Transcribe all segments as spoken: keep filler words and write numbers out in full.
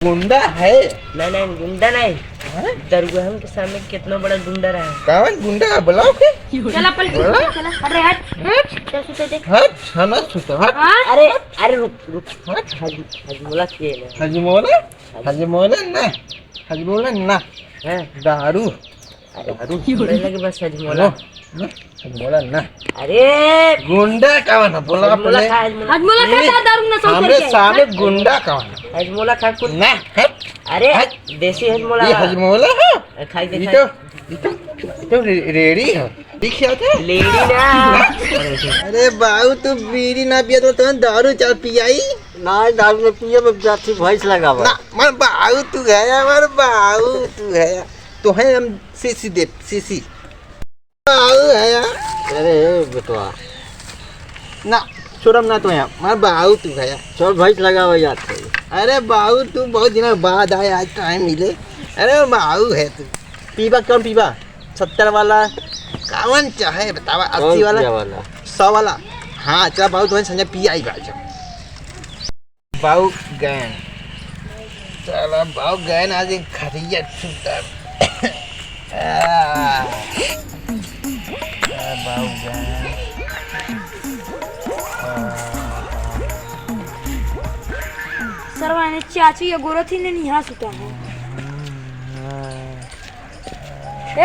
गुंडा है। नहीं, नहीं, गुंडा नहीं। हाँ? दरुआ के सामने कितना बड़ा गुंडा रहा। कौन गुंडा है? बुलाओ के। चला, पल-, बोला? चला, हट रे, हट। हट। चल, सुते दे। हट, हम ना सुते, हट। हाँ? अरे, अरे, रुक, रुक। हट। हज-, हजमोला पिए ना। हजमोला? हज- हजमोला ना। हजमोला ना। हाँ। दारू। अरे, दारू। बोले लगे बस हजमोला। लो, लो, हजमोला ना। अरे। गुंडा कौन है? बोला हजमोला पहले। खा, हजमोला। हजमोला खा, ये दारू ना सब हमरे करके। सामने गुंडा कौन है? हजमोला खा कुल। ना, हट। अरे, हट। देसी हजमोला ये है। हजमोला है? अरे, खाई दे, ये खाई। तो, ये तो, ये तो रे-, रेड़ी है। ठीक है, क्या? लेडी ना। अरे बाबू, तू बीड़ी ना पिया तो तुम्हें दारू चार पियाई? ना, दारू में पिए में जाती भैंस लगावा। ना, मार बाऊ तू गया, मार बाऊ तू गया। तो है हम सीसी दे, सीसी। बाऊ है यार। अरे बेटवा। ना, छोड़म ना तो यहाँ, मार बाऊ तू गया। चल भैंस लगावा यार। अरे बाऊ, तू बहुत दिन बाद आए, आज टाइम मिले। अरे बाऊ है तू। पीबा कौन पीबा? सत्तर वाला? कौन चाहे बतावा, कौन अस्सी वाला? पीबा वाला? सौ वाला? हाँ, चला बाऊ, तुम्हें संजय पी आई बाजो। बाऊ गैन। चला, बाऊ गैन आज एक खटिया सुतर। आ, आ, बाऊ गैन। आ। सरवा ने चाची अगोरत ही ने निहा सुता है।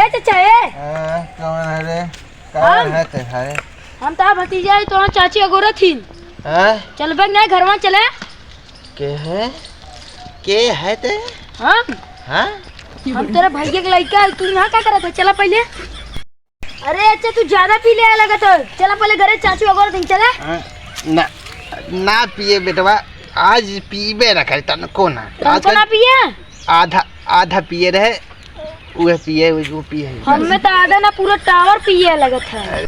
ए चाचा, ए। आ, कौन है रे? कहाँ हम? है ते हरे? हम तो भतीजा है, तो चाची अगोरत ही। हाँ? चल बे ना घरवा चले। के है? के है ते? हम? हाँ? हम तेरे भैया के लड़का है, तू यहाँ का करत है? चला पहले। अरे अच्छा, तू ज्यादा पी ले लगत है। चला पहले घरे, चाची अगोरत ही, चला। हाँ, ना, ना पिए बेटवा, आज पीबे ना करे तनको ना। तनको आज ना पिए? आधा, आधा पिए रहे, उहे पिए, वो पिए। हमें तो आधा ना, पूरा टावर पिए लगत है। अरे,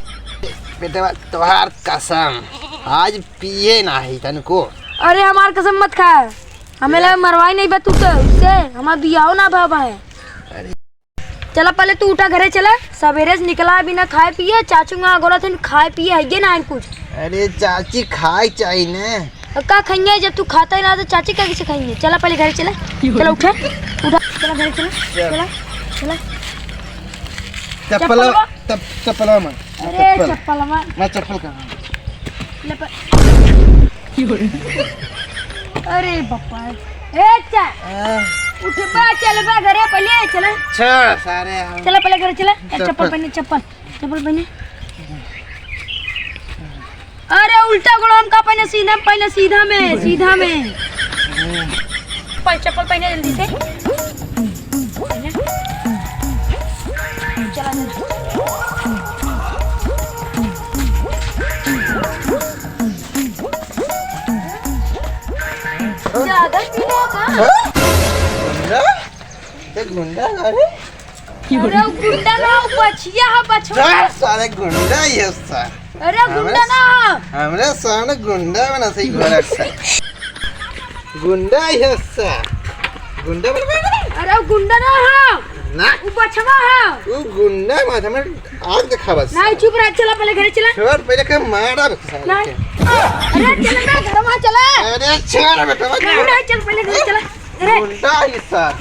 बेटवा, तोहार कसम, आज पिए नाही तनको। अरे, हमार कसम मत खा, हमें लगा मरवाई नहीं बा तू तो, उससे हमार बियाहो ना भवा है। अरे। चला, पहले तू उठा, घरे चला, सवेरे से निकला बिना खाए पिए, चाचू वहाँ गोरा थे, खाए पिए है ये ना कुछ। अरे, चाची खाए चाहिए ना। अब का खाइए, जब तू खाता ही ना तो चाची का कैसे खाइए? चला पहले घरे चला। चला उठा, उठा, चला घरे चला। चल। चला, चला। चप्पल, चप्पलवा। तब चप्पलवा मार। अरे चप्पल। चप्पलवा। मैं चप्पल कहाँ? ले प-, अरे बापा। ए चा। आ। उठबा चलबा घरे पहले चला। छोड़ सारे हम। चला पहले घरे चला। चप्पल। चप्पल पहने, चप्पल। चप्पल पहने। अरे उल्टा गोड़वा में का पहने, सीधा में पहने, सीधा में, सीधा में। पहले चप्पल पहने जल्दी से। चला, चला। ज्यादा पी लो का? हाँ? गुंडा? ये गुंडा ना रे? अरे, वो गुंडा ना, वो बछिया है, बछवा। जा, साले गुंडा ही है सा। अरे, गुंडा हमरे, ना। हमरे सामने गुंडा बना सही घोड़ा सा। गुंडा ही है सा। गुंडा बन गया ना? अरे, वो गुंडा ना है। ना। वो बछवा है। वो गुंडा मत, हमें आग दिखा बस। नहीं, चुप रह, चला पहले घरे चला। छोड़, पहले के मारा बस साले नहीं। के। अरे, चल ना, घर में चला। अरे, छोड़ बेटा, मत नहीं, नहीं, चल पहले घरे चला। अरे। गुंडा ही सर।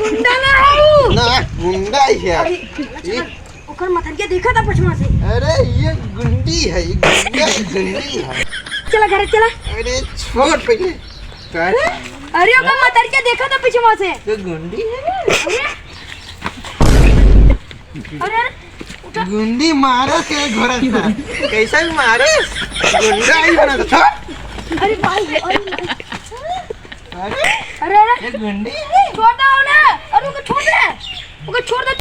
गुंडा ना है वो। ना, गुंडा ही है। अरे, ये ओकर मतरिया देखा था पछवा से। अरे, ये गुंडी है, ये गुंडा ही गुंडी है। चला घरे चला। अरे, छोड़ पहले। अरे? अरे, ओकर मतरिया देखा था पछवा से। ये गुंडी है। अरे। अरे, अरे, उठा। गुंडी मारे के घोड़ा था। कैसे मारे? गुंडा ही बना था। छोड़। अरे भाई, अरे। अरे, अरे, अरे। ये गुंडी है। छोड़ दो ना। अरे, ओके छोड़ दे। ओके छोड़ दे।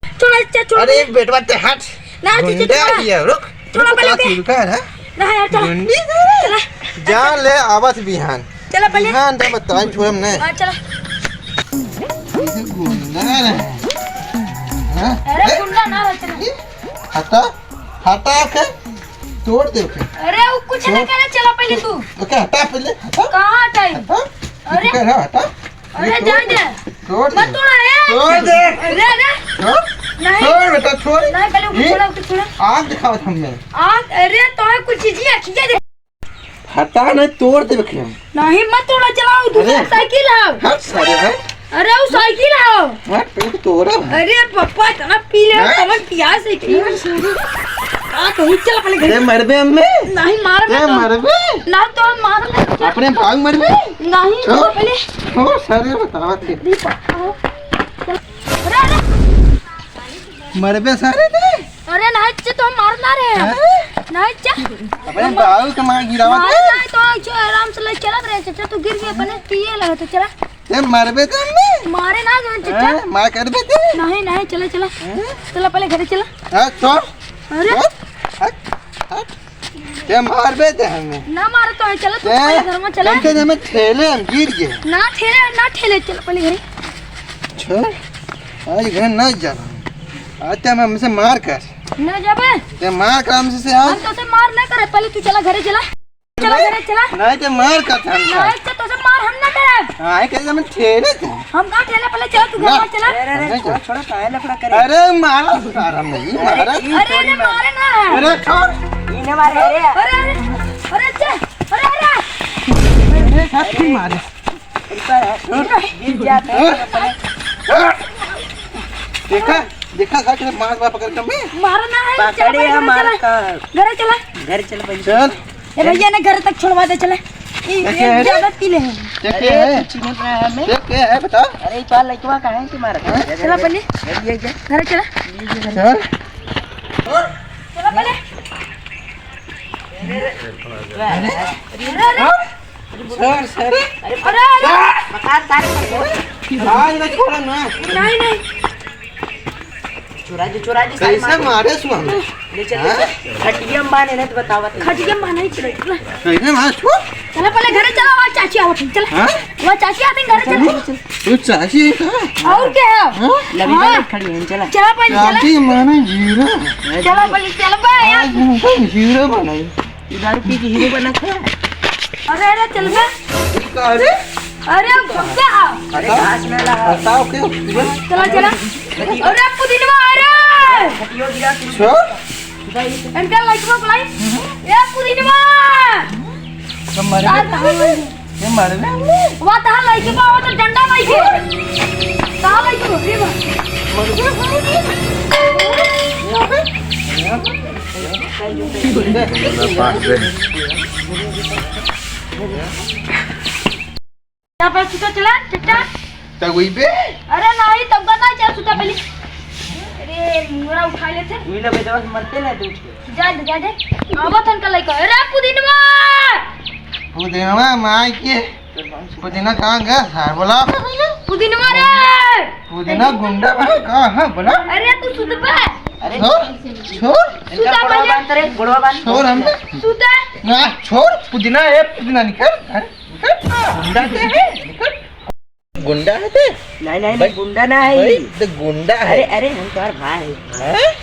छोड़, अच्छा, छोड़। अरे, बेटवा, ते हट। ना, चुप, चुप, गुंडा छोड़। ही है, रुक। छोड़, रुक, पहले का ओके। रुका है, हाँ? ना, यार, चलो। गुंडी है। चला। जा ले, आवत बिहान। चला, पहले। बिहान तो बताई, छोड़म नहीं। हाँ, चला। ये गुंडा है। हाँ? अरे, ए? गुंडा ना रहते ना। हटा, हटा के तोड़ दे के। अरे, वो कुछ नहीं तोड़। करे, चला पहले तू। ओके, हटा पहले, हटा। कहाँ हटाई? हटा। अरे। तू कह रहा, हटा। अरे, ये तोड़ जाए दे। दे। तोड़ मत दे। तोड़ा, ए। तोड़ दे। अरे, अरे। छोड़। नहीं। छोड़ बेटा, छोड़। नहीं, पहले ऊपर ये छोड़ा, ऊपर छोड़ा। आँख दिखाओ हमने। आँख, अरे, तो है कुछ चीज़ें, अखियाँ दे। हटा नहीं, तोड़ देबे के। नहीं, मत तोड़ा, चलाओ, दूसरा अरे। साइकिल है। हट सारे, हट। अरे, वो साइकिल है। हट, पहले तो तोड़ा। अरे पप्पा, इतना पी ले, हैं? कमर पियास है कि। हैं, सारे। का कहूँ, चल पहले घर। ए, मरबे अम्मे? नहीं, मार ए, मत। मरबे? ना तो हम मार ले। अपने भाग मरबे? नहीं, तो? तो पहले। ओ, सारे बतावा थे। नहीं, पप्पा, चल। अरे, अरे। मरबे सारे ते? अरे नहीं, चे तो हम मारना रहे हैं। हैं? नहीं, चे। अपने बाबू के मार गिरावत मार है? नहीं, तो ऐसे आराम से ले चलत रहे, चाचा, तू गिर गया, अपने पिए लगा, तो चला। ए, मारबे तो हमने? मारे ना, जो चाचा। हैं? मार करबे ते? नहीं, नहीं, चला, चला। हैं? चला, पहले घरे चला। हाँ, चल। अरे। हट, हट, हट। ते मारबे ते हमें। ना मारो तो है, चला, तू ए, पहले घर में चला। तुमके जे में ठेले हम गिर गए। ना ठेले, ना ठेले, चला पहले घरे। छोड़, आज घर ना जाना। आज ते हम हमसे मार कर। ना जाबे। ते मार कर हमसे से आज। हम तो से मार ना करे, पहले तू चला घरे चला। चला घरे चला। नहीं ते मार कर हम। नहीं ते तो से मार हम ना करे। हाँ, ये कैसे हम ठेले थे। हम कहाँ ठेले, पहले चला तू घर ना। में चला। अरे, अरे, अरे, नहीं छोड़, तो। छोड़, काहे लफड़ा करे? अरे मारा सारा नहीं, अरे, मारा। ई अरे, थोड़ी अरे, मार। मारे ना। अरे छोड़। ई ना मारे, अरे। अरे, अरे, अरे, चे, अरे, अरे। अरे, साथी मारे। ऊपर है। गिर जाते हैं। देखा, देखा, साथ में मार, मार पकड़ के मैं। मारो ना है, चलो पकड़े पहले हम, घर मार चला। का। घर चला। घर चल पहले। चल। ए भैया, ने घर तक छोड़वा दे, चला। ई, ये क्या है रे? ज्यादा पी ले हैं। ये क्या अरे, है? तू चिन्हत रहा है हमें? ये क्या है, बता? अरे, ई तो लइकवा का है कि मारत है? हाँ? चला पहले। ये, ये, ये। घर चला। चल। चला पहले। अरे, अरे। हाँ? सर, सर। अरे, अरे, अरे। मकान तारे पर। हाँ, इन्हें छोड़ो ना। नहीं, नहीं। चुरा जी, चुरा जी, सारी कैसे मार। मारे सु हमें? ले चल, ले हाँ? चल। खटिया में बांधे ना तो बतावत है। खटिया में बांधे ही चले, चला। कैसे मार सु? चला पहले घरे चला, वहाँ चाची आवत है, चला। हाँ? वहाँ चाची आते हैं, घरे चला। तू चाची है का? और क्या है? हाँ? लभी हाँ। खड़ी है, चला। चला पहले, चला। चाची माने जीरा। चला पहले, चला बे यार। आज हमको जीरा बनाई। ई दारू पी के हीरो बना था। अरे, अरे, चल बे। ई का रे? अरे, अब भग जा। अरे, घास ना ला। बताओ के? चला, चला। अरे, पुदीनवा, अरे। छोड़। इनका लाइक में बुलाई। ए, पुदीनवा। तो मर गए। यार, कहाँ गए? ये मर गए हमने। वा, तहाँ लाइक में आवा तो डंडा लाइक है। कहाँ लाइक में? ये मर। यहाँ पे? चला, पहले सुता चला, चट्टा। तब वही पे? अरे नहीं, तब का नहीं, चल सुता पहले। अरे, मुंगरा उठा लेते। वही ना बेटवा से मरते ना, तू उठ के। जा दे, जा दे। आवत हन का लइका। अरे, पुदीनवा! पुदीनवा, माई के। पुदीना कहाँ गया? हाँ, बोला। पुदीनवा रे! पुदीना गुंडा बा, कहाँ है? बोला। अरे, तू सुत बे। अरे, छोड़, छोड़। इनका सुता बुढ़वा पहले। बांध रे, बुढ़वा बांध। छोड़ हमने। सुता। ना, छोड़, पुदीना है, पुदीना निकल, हैं? निकल। गुंडा ते है, निकल। गुंडा है ते? नहीं, नहीं, भाई, नहीं, गुंडा ना है भाई, ये। ते गुंडा है। अरे, अरे, हम तुम्हारे भाई हैं। हैं?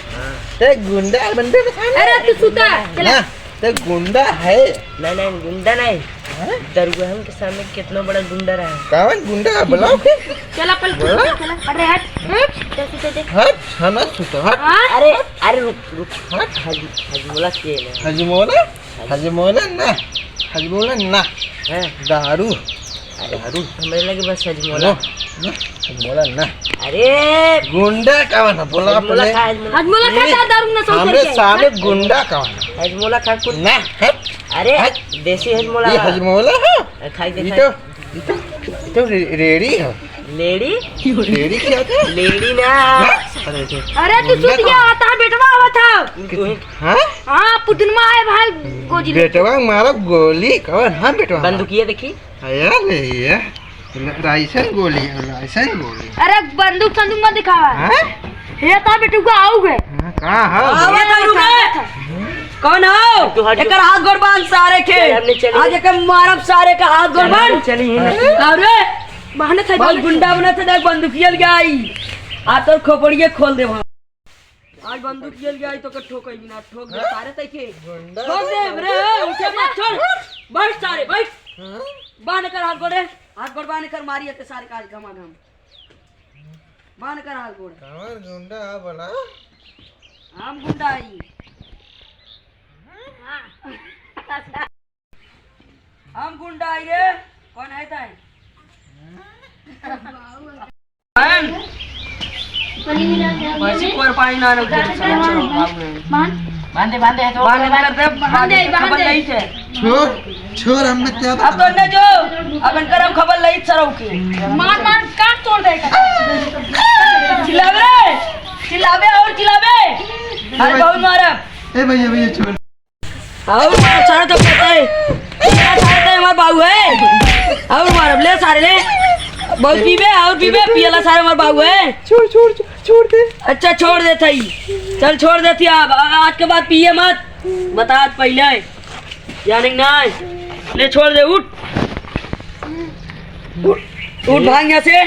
ते गुंडा है, बंदे में खाना अरे, है। तू सुता, चला। ना, ते गुंडा है। नहीं, नहीं, गुंडा नहीं। हैं? दरुआ हम के सामने कितना बड़ा गुंडा रहा है। कौन गुंडा है? बुलाओ फिर। चला, पल, बोला? चला, हट रे, हट। हट। चल, सुते दे। हट, खाना सुता, हट। हाँ? अरे, अरे, रुक, रुक। हट। हज-, हजमोला के ना। हजमोला? हजमोला ना, हजमोला ना। हैं? दारू, अरे, दारू। हमरे लगे बस हजमोला। लो, लो, हजमोला ना। अरे! गुंडा कवन है? बोला हजमोला पहले। खा, हजमोला। हजमोला खा, ए, दारू ना, सौ हमरे रुपया। सामने गुंडा कवन है? हजमोला खा कुछ। ना, हट, अरे, हट। देसी हजमोला ये है। हजमोला है? ए, खाई दे, ये खाई। तो, ये तो, ये तो रे-, रेड़ी है। लेडी? लेडी क्या होता है? लेडी ना। अरे, अरे, तू गुंडा सुत गया, कवन? आता है, बेटवा आवा था। तू ही। हाँ? हाँ, पुदीनमा आए भाई, गोजी ले। बेटवा मारा गोली, कवन? हाँ, बेटवा। बंदूकिया देखी। हाँ, यार, ले, ये। ल-, लाइसेंस गोली है, लाइसेंस गोली। अरे, बंदूक संदूक मत दिखावा। हाँ? हे, ता बेटुआ आऊ गए। हाँ, कहाँ है? आवा था, रुके। कौन हो? तू हट जा। एकर हाथ गोड़ बांध सारे के। चल, हमने चली। आज एकर मारब सारे का हाथ गोड़ चल, बांध। चली ही नहीं। अरे, बहाने थे बहुत गुंडा बना थे, देख बंदूकिया ले आई। आ तोर खोपड़िए खोल दे वहाँ। आज बंदूकिया ले आई तो के ठोकई बिना ठोक दे सारे तई के। गुंडा ठोक दे रे, उठे मत छोड़। बैठ सारे, बैठ। हाँ? बांध कर हाथ गोड़े, हाथ गोड़ बांध कर मारिए ते सारे का आज घमाघम। बांध कर हाथ गोड़। कौन गुंडा है बोला? हम गुंडा हई। हम गुंडा आई रे। कौन है ताई? बहन, वैसे कोई पानी ना रख दे, चलो, चलो, बाबू है। बांध दे, बांध दे, तो बांध दे, बांध दे, बांध दे, खबर बांध दे। नहीं थे। छोड़, छोड़, हम में क्या अब तो बता। अंदर जो, अब इनकर हम खबर लई सरऊ की। मार, मार, काट तोड़ दे। चिल्लावे रे, चिल्लावे और चिल्लावे। अरे बहुत मारब। ए भैया, भैया, छोड़। और मारब, सारे तो पता है। सारे तो हमार बाबू है। और मारब, ले सारे ले। बहुत पीबे, और पीबे, पियला सारे हमार बाबू है। छोड़, छोड़, छोड़, छोड़ दे। अच्छा, छोड़ दे थई। चल, छोड़ दे थी अब। आ-, आज के बाद पिए मत। बता आज पहले। जाने के ना। ले, छोड़ दे, उठ। उठ, उठ, भाग यहाँ से।